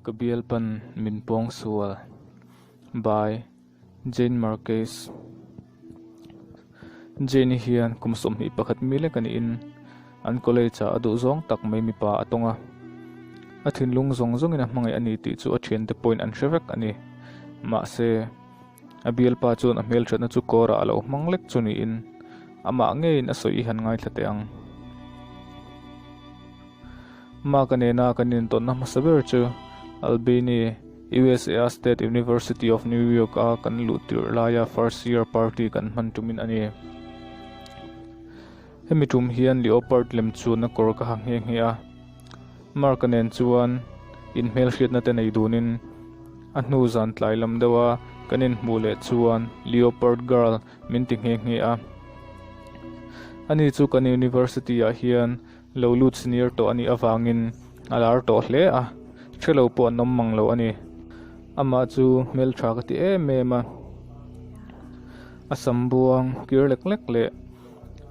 Ka bialpan min pawng sual by Jane Marquez Jane-i hian kum 21 mi lek a niin an college ah a duh zawng tak mai mipa a tawng a. A thinlung zawng zawngin a hmangaih a ni tih chu a thiante pawhin an hre vek a ni. Mahse, a bialpa chuan a hmelthatna chu kawrah a lo hmang lek chu niin amah ngeiin a sawi i han ngaithla teh ang. Mark-a nena kan intawnna hmasa ber chu Albany, USA-a State University of New York-a kan luh tirh laia first year party kan hman tumin a ni. Hemi tum hian leopard lem chuanna kawr ka ha nghe nghe a. Mark-a nen chuan inhmelhriatna te nei dunin a hnu zan tlai lam deuha kan inhmuh leh chuan leopard girl min ti nghe nghe a. Ani chu kan university-ah hian Lo lut senior tawh a nih avangin a lar tawh hle a, hre lo pawh an awm mang lo a ni. Amah chu hmeltha ka ti em em a, a sam buang kir lek lek leh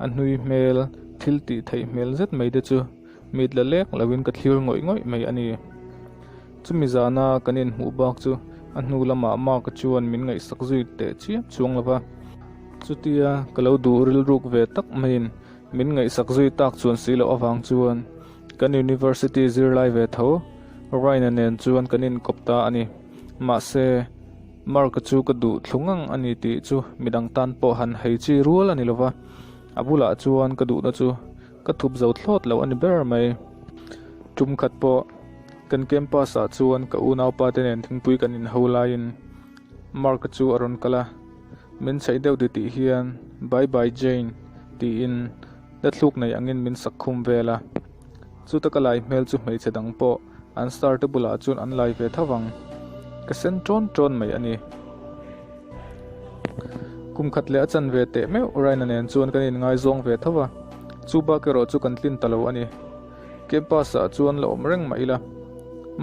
a hnui hmel thil tih theih hmel zet mai te chu mit la lek loin ka thlir ngawih ngawih mai a ni. Chumi zana kan inhmuh bak chu a hnu lamah Mark-a chuan min ngaihsak zui teh chiam chuang lo va, chutia ka lo duh rilruk ve tak maiin Min ngaihsak zui tak chuan si loh avang chuan kan university zirlai ve tho Ryan-a nen chuan kan inkawp ta a ni. Mahse, Mark-a chu ka duh thlu ngang a ni tih chu midang tan pawh han hei chi rual a ni lova, a bulah chuan ka duhna chu ka thup zo thlawt lo a ni ber mai. Tum khat pawh kan campus-ah chuan ka unaupa te nen thingpui kan inho laiin Mark-a chu a rawn kal a. Min chheih deuh ti tih hian Bye bye Jane tiin la thluk nei angin min sak khum vel a. Chuta ka lai hmel chu hmeichhe dang pawh an star te bulah chuan an lai ve tho vang. Ka sen ṭawn ṭawn mai a ni. Kum khat leh a chan ve teh meuh Raina nen chuan kan inngaizawng ve tho va, chu bak erawh chu kan tlin ta lo a ni. Campus ah chuan la awm reng mah ila,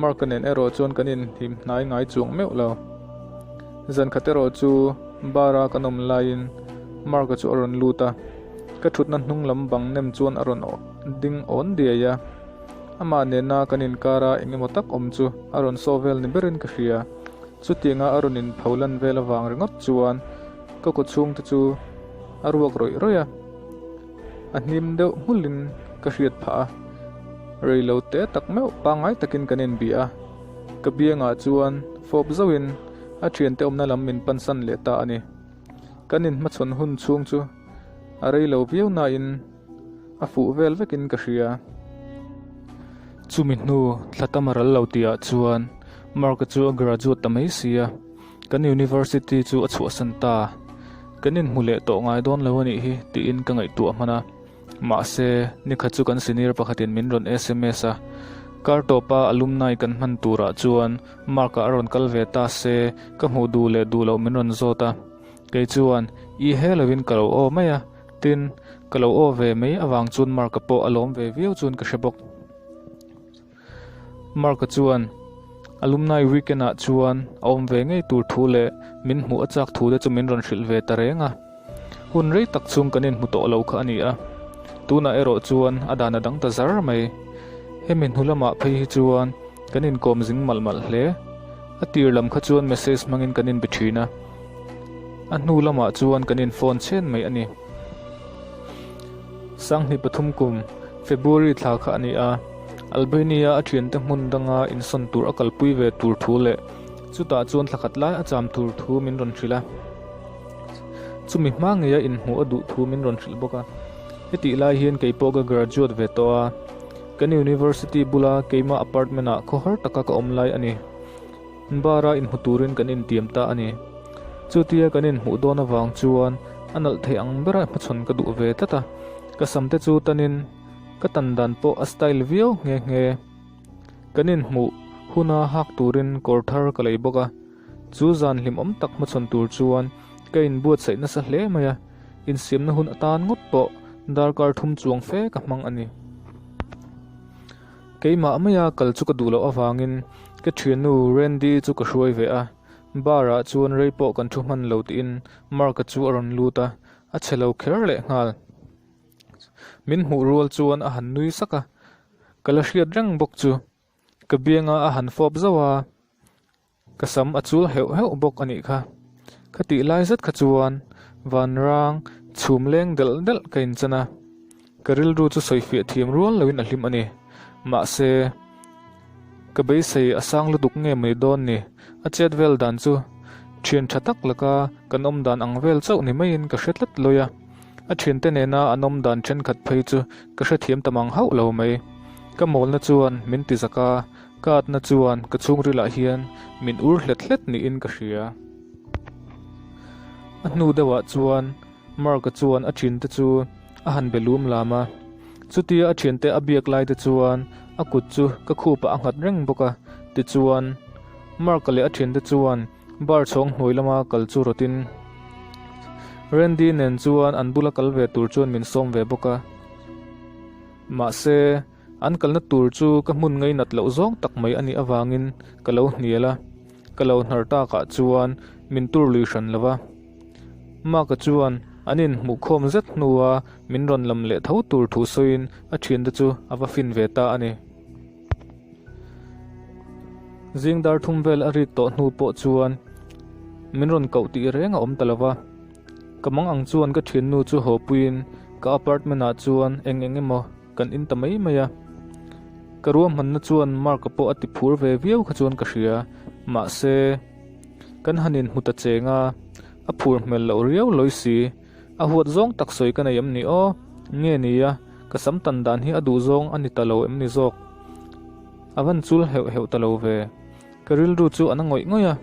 Mark-a nen erawh chuan kan inhlim hnai ngai chuang meuh lo. Zan khat erawh chu bar a kan awm laiin Mark-a chu a rawn lut a, ka thutna hnung lam bang nem chuan a rawn ding awn diai a. Amah nena kan inkar a eng emaw tak awm chu a rawn saw vel ni berin ka hria. Chutianga a rawn inpho lan vel avang ringawt chuan ka kaw chhungte chu a ruak rawih rawih a. A hnim deuh nghulhin ka hriat phah a, rei lo te tak meuh pangngai takin kan inbih a, ka biangah chuan fawp zauhin a thiante awmna lam min pansan leh ta a ni. Kan inhmachhawn hun chhung chu a rei lo viau nain a fuh vel vekin ka hria. Chumi hnu thla tam a ral lo tihah chuan Mark-a chu a graduate ta mai si a. Kan university chu a chhuahsan ta. Kan inhmu leh tawh ngai dawn lo a nih hi tiin ka ngaihtuah hman a. Mahse, nikhat chu kan senior pakhatin min rawn sms a. Kar tawpa alumni kan hman turah chuan Mark-a a rawn kal ve ta se ka hmuh duh leh duh loh min rawn zawt a. Kei chuan i he lovin ka lo aw mai a, tin, ka lo aw ve mai avang chuan Mark-a pawh a lawm ve viau chuan ka hre bawk. Mark-a chuan Alumni Weekend-ah chuan a awm ve ngei tur thu leh min hmuh a chak thu te chu min rawn hrilh ve ta reng a. Hun rei tak chhung kan inhmu tawh lo kha a ni a. Tunah erawh chuan a dan a dang ta zar mai. Hemi hnu lamah phei hi chuan kan inkawm zing malh malh hle. A tir lam kha chuan message hmangin kan inbe thin a. A hnu lamah chuan kan in-phone chhen mai a ni. Sanghnih pathum kum February thla kha a ni a, Albania a thiante hmun danga insawn tur a kalpui ve tur thu leh chutah chuan thla khat lai a cham tur thu min rawn hrilh a. Chumi hma ngeia inhmuh a duh thu min rawn hrilh bawk a. Hetih lai hian kei pawh ka graduate ve tawh a, kan university bula keima apartment ah khawhar taka ka awm lai a ni. Bar-a inhmu turin kan intiam ta a ni. Chutia kan inhmuh dawn avang chuan a nalh thei ang bera hmachhawn ka duh ve tlat a, ka samte chu tanin ka tan dan pawh a style viau nghe nghe. Kan inhmuh huna hak turin kawr thar ka lei bawk a, chu zan hlimawm tak hmachhawn tur chuan ka inbuatsaih nasa hle mai a, insiamna hun atan ngawt pawh darkar thum chuang fe ka hmang a ni. Keimah maia kal chu ka duh loh avangin ka thiannu Randy chu ka hruai ve a, bar ah chuan rei pawh kan thu hman lo tiin Mark-a chu a rawn lut a, a che lo kher leh nghal. Min hmuh rual chuan a han nui sak a, ka la hriat reng bawk chu. Ka bianga a han fawp zauh a, ka sam a chul heuh heuh bawk a nih kha. Ka tih lai zet kha chuan vanrang chhum leng delh delh ka inchan a, ka rilru chu sawifiah thiam rual loin a hlim a ni. Mahse, ka beisei a sang lutuk nge mai dawn ni, a chet vel dan chu thian tha tak laka kan awm dan ang vel chauh ni maiin ka hre tlat lawi a. A thiante nena an awm dan thenkhat phei chu ka hrethiam ta mang hauh lo mai. Ka mawlna chuan min ti zak a, ka atna chuan ka chhungrilah hian min ur hlet hlet niin ka hria. A hnu deuhah chuan Mark-a chuan a thiante chu a han be lum lam a. Chutia a thiante a biak lai te chuan a kut chu ka khupah a nghat reng bawk a. Tichuan, Mark-a leh a thiante chuan Bar chhawng hnuai lama kal chu rawtin Randy nen chuan an bula kal ve tur chuan min sawm ve bawk a. Mahse, an kalna tur chu ka hmun ngainat loh zawng tak mai a nih avangin ka lo hnial a, ka lo hnar takah chuan min tur lui hran lo va. Mark-a chuan an inhmuhkhawm zet hnua min rawn lam leh tho tur thu sawiin a thiante chu a va fin ve ta a ni. Zing dar thum vel a rik tawh hnu pawh chuan min rawn koh tih reng a awm ta lo va. Ka mang ang chuan ka thiannu chu haw puiin ka apartment ah chuan eng eng emaw kan in ta mai mai a. Ka ruahmanna chuan Mark-a pawh a ti phur ve viau kha chuan ka hria. Mahse, kan han inhmu ta cheng a, a phur hmel loh riau lawi si. A huat zawng tak sawi ka nei em ni aw? Nge nia, ka sam tan dan hi a duh zawng a ni ta lo em ni zawk? A van chul heuh heuh ta lo ve. Ka rilru chu a na ngawih ngawih a,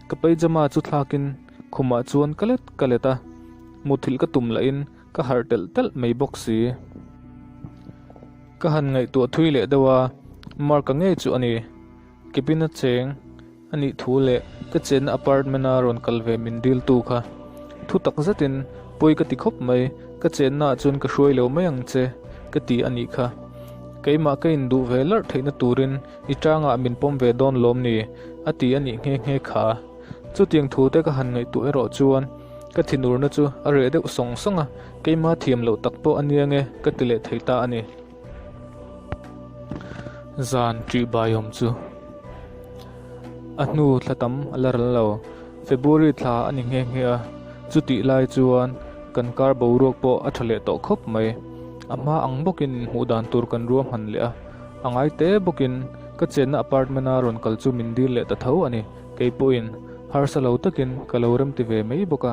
ka paijama chu thlakin khumah chuan ka let ka let a, muthilh ka tum lahin ka harh telh telh mai bawk si. Ka han ngaihtuah thui leh deuh a, Mark-a ngei chu a ni. Cabin a cheng. A nih thu leh ka chenna apartment-a rawn kal ve min diltu kha thu tak zetin pawi ka ti khawp mai, ka chennaah chuan ka hruai lo mai ang che ka ti a nih kha. Keimah ka induh ve larh theihna turin i tangah min pawm ve dawn lawm ni a ti a nih nghe nghe kha. Chutiang thu te ka han ngaihtuah erawh chuan ka thinurna chu a reh deuh sawng sawng a, keimah thiam loh tak pawh a nia nge ka ti leh thei ta a ni. Zan ṭih bai awm chu a hnu thla tam a la ral lo. February thla a ni nghe nghe a, chutih lai chuan kan kar boruak pawh a ṭha leh tawh khawp mai. A hma ang bawkin hmuh dan tur kan ruahman leh a, a ngai te bawkin ka chenna apartment-a rawn kal chu min dil leh ta tho a ni. Kei pawhin harsa lo takin ka lo remti ve mai bawk a.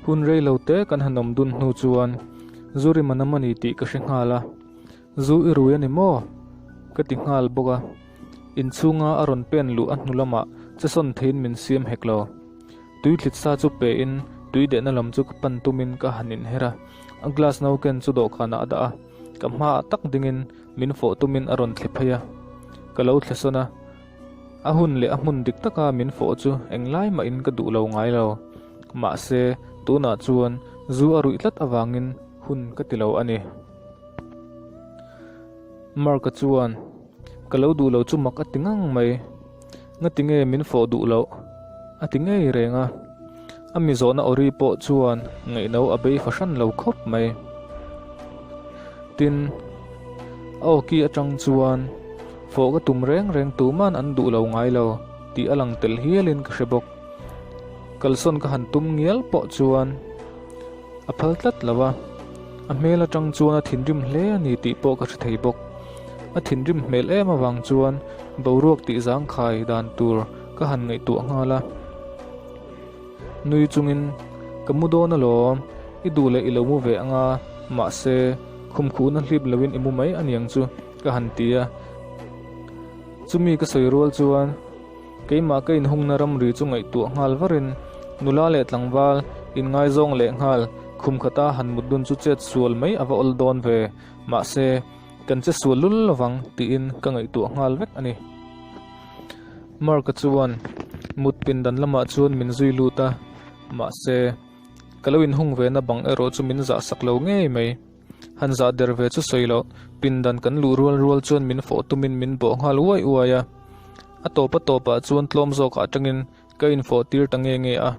Hun rei lo te kan han awm dun hnu chuan zu rim a nam a ni tih ka hre nghal a, Zu i rui a ni maw? ka ti nghal bawk a, inchhunga a rawn pen luh a hnu lamah che sawn theiin min siam hek lo. Tui thlit sa chu pe in tui dehna lam chu ka pan tumin ka han inher a, a glass no ken chu dawhkanah a dah a, ka hmaah tak dingin min fawh tumin a rawn thle phei a, ka lo thle sawn a. A hun leh a hmun dik taka min fawh chu englai mahin ka duh lo ngai lo. Mahse, tunah chuan zu a ruih tlat avangin hun ka ti lo a ni. Mark-a chuan, Ka lo duh lo chu mak a ti ngang mai. Ngati nge min fawh duh loh? A ti ngei reng a. A mi zawhna awri pawh chuan ngaihno a bei fahran lo khawp mai. Tin, a awki atang chuan fawh ka tum reng reng tuman an duh lo ngai lo tih a lang tel hialin ka hre bawk. Kalsawn ka han tum ngial pawh chuan a phal tlat lo a, a hmel atang chuan a thinrim hle a ni tih pawh ka hre thei bawk. A thinrim hmel em avang chuan boruak tih zangkhai dan tur ka han ngaihtuah nghal a. Nui chungin, Ka mu dawn alawm, i duh leh i lo mu ve anga, mahse, khum khuhna hlip loin i mu mai aniang chu, ka han ti a. Chumi ka sawi rual chuan, keimah ka inhungna ramri chu ngaihtuah nghal varin, nula leh tlangval, inngaizawng leh nghal, khum khata han mut dun chu chet sual mai a va awl dawn ve, mahse, kan che sual lul lovang tiin ka ngaihtuah nghal vek a ni. Mark-a chuan mut pindan lamah chuan min zui lut a, mahse, ka lo inhung ve na bang erawh chu min zah sak lo ngei mai. Han zah der ve chu sawi loh, pindan kan luh rual rual chuan min fawh tumin min bawh nghal uai uai a. A tawp a tawpah chuan tlawm zawkah atangin ka infawh tir ta nge nge a,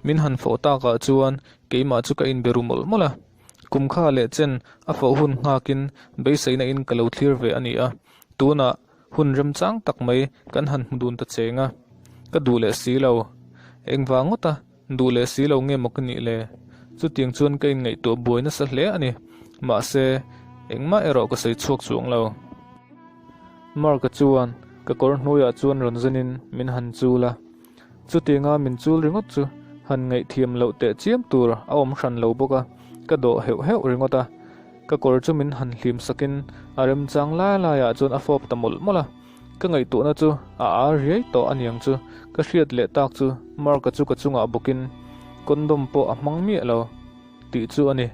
min han fawh takah chuan keimah chu ka inbe ru mawlh mawlh a. Kum kha leh chen a fawh hun nghakin beiseina in ka lo thlir ve a ni a, tunah hun remchang tak mai kan han hmu dun ta cheng a, ka duh leh si lo. Engvang ngawta duh leh si lo nge maw ka nih le? Chutiang chuan ka inngaihtuah buai nasa hle a ni. Mahse, engmah erawh ka sawi chhuak chuang lo. Mark-a chuan ka kawr hnuaiah chuan rawn zanin min han chul a. Chutianga min chul ringawt chu han ngaihthiam loh teh chiam tur a awm hran lo bawk a, ka dawh heuh heuh ringawt a. Ka kawr chu min han hlim sakin a remchang lai laiah chuan a fawp ta mawlh mawlh a. Ka ngaihtuahna chu a ar riai tawh aniang chu ka hriat leh tak chu Mark-a chu ka chungah bawkin condom pawh a hmang miah lo tih chu a ni.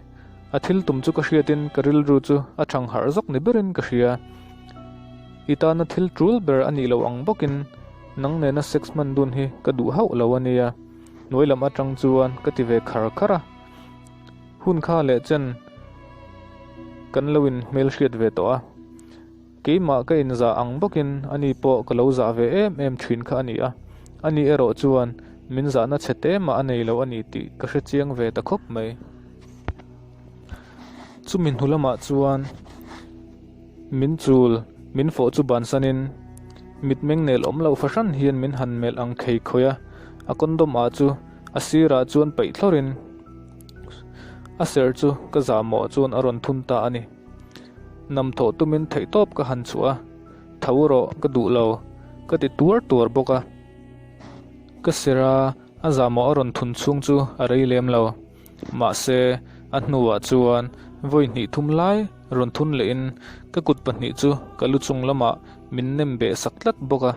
A thil tum chu ka hriatin ka rilru chu a thang harh zawk ni berin ka hria. I tana thil tul ber a nih loh ang bawkin nang nena sex hman dun hi ka duh hauh lo a nia. Hnuai lam atang chuan ka ti ve khar khar a. Hun kha leh chen kan lo in hmelhriat ve tawh a. Keimah ka inzah ang bawkin ani pawh ka lo zah ve em em thin kha a ni a, ani erawh chuan min zahna chhe te mah a nei lo a ni tih ka hre chiang ve ta khawp mai. Chumi hnu lamah chuan min chul min fawh chu bansanin mitmeng nel awm loh fahran hian min han melh ang khei khawih a, a condom ah chu a sirah chuan paih thlawrin a ser chu ka zahmawh chuan a rawn thun ta a ni. Nam thawh tumin theihtawp ka han chhuah a, tho rawh ka duh lo ka ti tuar tuar bawk a. Ka sir a, a zahmawh a rawn thun chhung chu a rei lem lo. Mahse, a hnuah chuan vawi hnih thum lai rawn thun lehin ka kut pahnih chu ka lu chung lamah min nem beh sak tlat bawk a.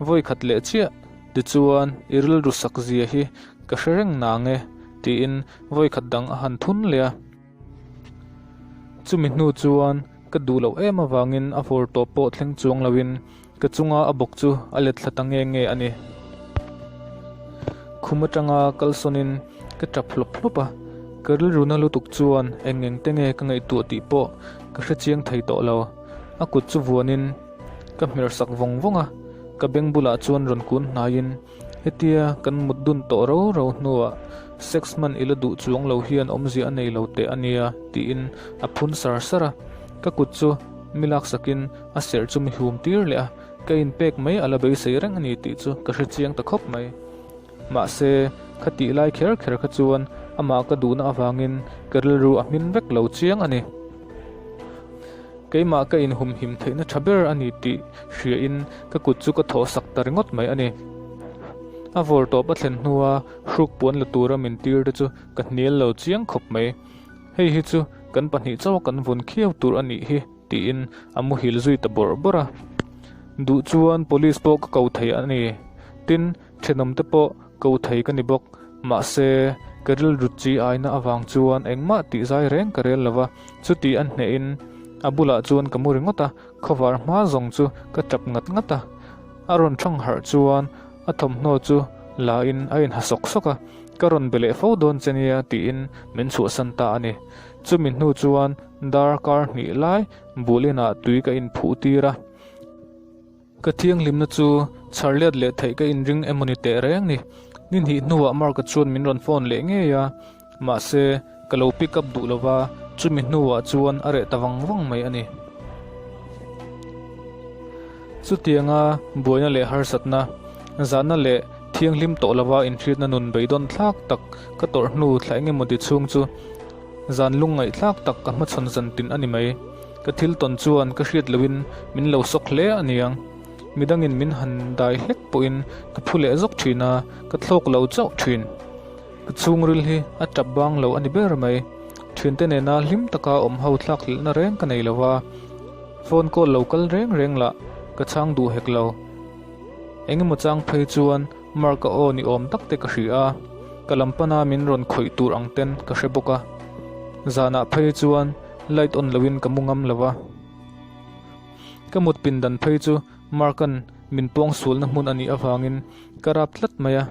Vawi khat leh chiah tichuan i rilru sak zia hi ka hre reng nang e tiin vawi khat dang a han thun leh a. Chumi hnu chuan ka duh loh em avangin a vawr tawp pawh thleng chuang loin ka chunga a bawk chu a let thla ta nge nge a ni. Khum atanga kalsawnin ka tap hlawp hlawp a, ka rilruna lutuk chuan eng eng te nge ka ngaihtuah tih pawh ka hre chiang thei tawh lo. A kut chu vuanin ka hmer sak vawng vawng a, ka beng bulah chuan rawn kun hnaiin Hetia kan mut dun tawh ro ro hnuah sex hman ila duh chuang lo hian awmzia a nei lo teh a nia tiin a phun sar sar a, ka kut chu mi laksakin a serh chu mi hum tir leh a, ka inpek mai a la beisei reng a ni tih chu ka hre chiang ta khawp mai. Mahse, kha tih lai kher kher kha chuan amah ka duhna avangin ka rilru a hmin vek lo chiang a ni. Keimah ka inhumhim theihna tha ber a ni tih hriain ka kut chu ka thawh sak ta ringawt mai a ni. A vawr tawp a thlen hnua hruk puan la tura min tir te chu ka hnial lo chiang khawp mai. Hei hi chu kan pahnih chauh kan vun khiau tur a nih hi tiin a muhil zui ta bawrh bawrh a. Duh chuan police pawh ka ko thei a ni. Tin, thenawm te pawh ko thei ka ni bawk. Mahse, ka rilru chi aina avang chuan engmah tih zai reng ka rel lo va, chuti a hnehin a bulah chuan ka mu ringawt a, khawvar hma zawng chu ka tap ngat ngat a. A rawn thang harh chuan a thawmhnaw chu la in a inha sawk sawk a, ka rawn be leh fo dawn che nia tiin min chhuahsan ta a ni. Chumi hnu chuan dar kar hnih lai bul inah tui ka inphuh tir a. Ka thianghlimna chu chhar let leh theih ka inring emaw ni teh reng ni. Ni hnih hnuah Mark-a chuan min rawn phone leh ngei a, mahse ka lo pick up duh lova, chumi hnuah chuan a reh ta vang vang mai a ni. Chutianga buaina leh harsatna, zahna leh thianghlim tawh lova inhriatna nun beidawn thlak tak ka tawrh hnu thla engemaw ti chhung chu Zan lungngaihthlak tak ka hmachhawn zan tin a ni mai. Ka thil tawn chuan ka hriat lohin min lo sawk hle a niang. Midangin min han dai hlek pawhin ka phu leh zawk thin a, ka thlawk lo chauh thin. Ka chhungril hi a tap bang lo a ni ber mai. Thiante nena hlim taka awm ho thlak hlelhna reng ka nei lo va, phone call lo kal reng reng lah ka chhang duh hek lo. Engemaw chang phei chuan Mark-a aw ni awm tak te ka hria a, ka lam pana min rawn khawih tur ang ten ka hre bawk a. Zanah phei chuan light on loin ka mu ngam lo va. Ka mut pindan phei chu Mark-a'n min pawng sualna hmun a nih avangin ka rap tlat mai a.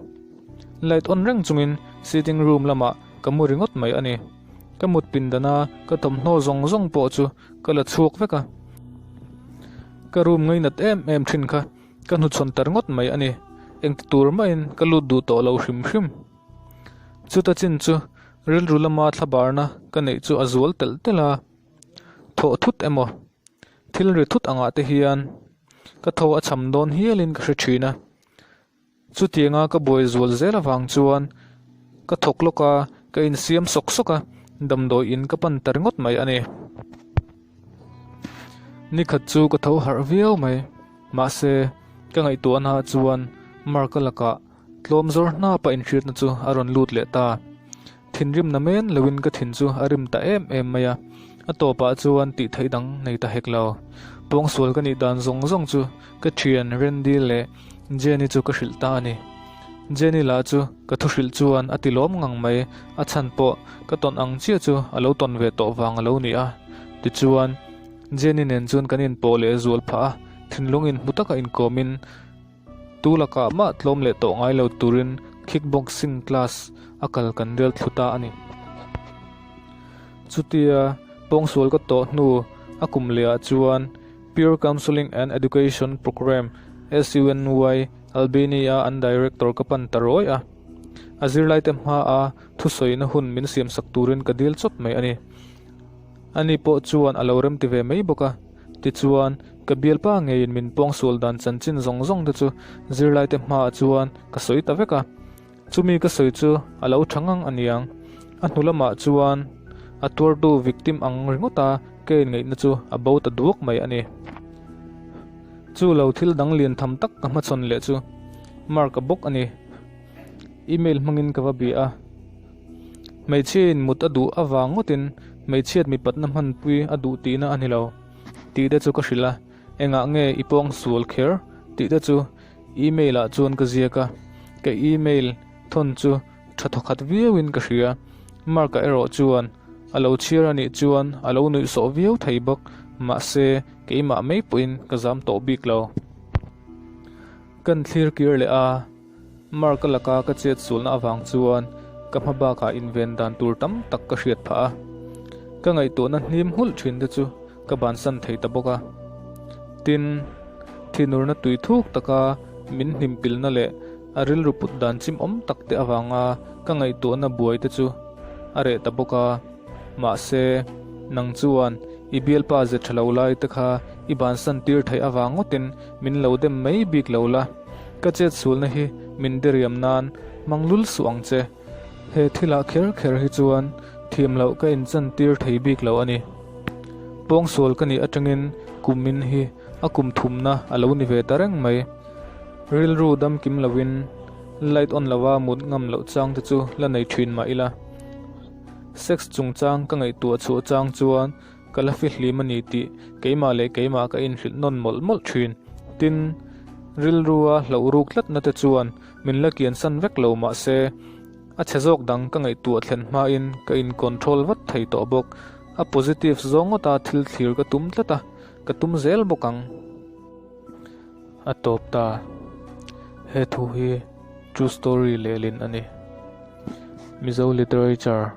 Light on reng chungin sitting room lamah ka mu ringawt mai a ni. Ka mut pindana ka thawmhnaw zawng zawng pawh chu ka la chhuak vek a. Ka room ngainat em em thin kha Ka hnuchhawn ta ringawt mai a ni. Engti tur mahin ka lut duh tawh lo hrim hrim. Chuta chin chu Rilru lama thlabarna ka neih chu a zual telh telh a, thawh thut emaw thil ri thut angah te hian ka thaw a cham dawn hialin ka hre thin a. Chutianga ka buai zual zel avang chuan ka thawk lawk a, ka insiam sawk sawk a, damdawi in ka pan ta ringawt mai a ni. Nikhat chu ka tho harh viau mai, mahse ka ngaihtuahna ah chuan Mark-a lakah tlawm zawr hnapa inhriatna chu a rawn lut leh ta. Thinrim na men loin ka thin chu a rim ta em em mai a, a tawpah chuan tih theih dang nei ta hek lo. Pawngsual ka nih dan zawng zawng chu ka thian Randy leh Jenny chu ka hrilh ta a ni. Jenny lah chu ka thu hrilh chuan a ti lawm ngang mai, a chhan pawh ka tawn ang chiah chu a lo tawn ve tawh vang a lo ni a. Tichuan, Jenny nen chuan kan inpawh leh zual phah a, thinlung inhmu taka inkawmin, Tu lakah mah tlawm leh tawh ngai lo turin kickboxing class a kal kan rel thlu ta a ni. Chutia pawngsual ka tawh hnu a kum leh ah chuan Peer Counselling and Education Programme, SUNY, Albany-a an director ka pan ta rawi a. A zirlaite hmaa thusawina hun min siamsak turin ka dil chawt mai a ni. Ani pawh chuan a lo remti ve mai bawk a. Tichuan, ka bialpa ngeiin min pawngsual dan chanchin zawng zawng te chu zirlaite hmaah chuan ka sawi ta vek a. Chumi ka sawi chu a lo tha ngang a niang. A hnu lamah chuan a tuartu victim ang ringawta ka inngaihna chu a bo ta duak mai a ni. Chu lo thil dang lian tham tak ka hmachhawn leh chu Mark-a bawk a ni. Email hmangin ka va bia a. Hmeichhiain mut a duh avang ngawtin hmeichhiat mipatna hmanpui a duh tihna a ni lo tih te chu ka hrilh a, engah nge i pawng sual kher tih te chu email ah chuan ka ziak a, ka email thawn chu tha thawkhat viauin ka hria. Mark-a erawh chuan a lo chhiar a nih chuan a lo nuihsawh viau thei bawk, mahse keimah mai pawhin ka zam tawh bik lo. Kan thlir kir leh a. Mark-a laka ka chet sualna avang chuan ka hma bakah inven dan tur tam tak ka hriat phah a. Ka ngaihtuahna hnim nghulh thin te chu ka bansan thei ta bawk a. Tin, thinurna tui thuk taka min hnim pilna leh a rilru put dan chimawm tak te avanga ka ngaihtuahna buai te chu a reh ta bawk a. Mahse, nang chuan i bialpa ze tha lo lai te kha i bansan tir theih avang ngawtin min lo dem mai bik lo la. Ka chet sulna hi min diriam nan hmang lul suh ang che. He thilah kher kher hi chuan thiam loh ka inchan tir thei bik lo a ni. Pawngsual ka nih atangin kumin hi a kum thumna a lo ni ve ta reng mai. Rilru dam kim loin light on lova mut ngam loh chang te chu la nei thin mah ila. Sex chungchang ka ngaihtuah chhuah chang chuan Ka la fihlim a ni tih keimah leh keimah ka inhrilh nawn mawlh mawlh thin. Tin, rilrua hlauh ruk tlatna te chuan min la kiansan vek lo mah se, a chhe zawk dang ka ngaihtuah thlen hmain ka in control vat thei tawh bawk. A positive zawng ngawta thil thlir ka tum tlat a, ka tum zel bawk ang. A tawp ta. He thu hi true story lehlin a ni. Mizo literature.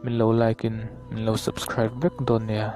Min lo like in min lo subscribe vek dawn nia.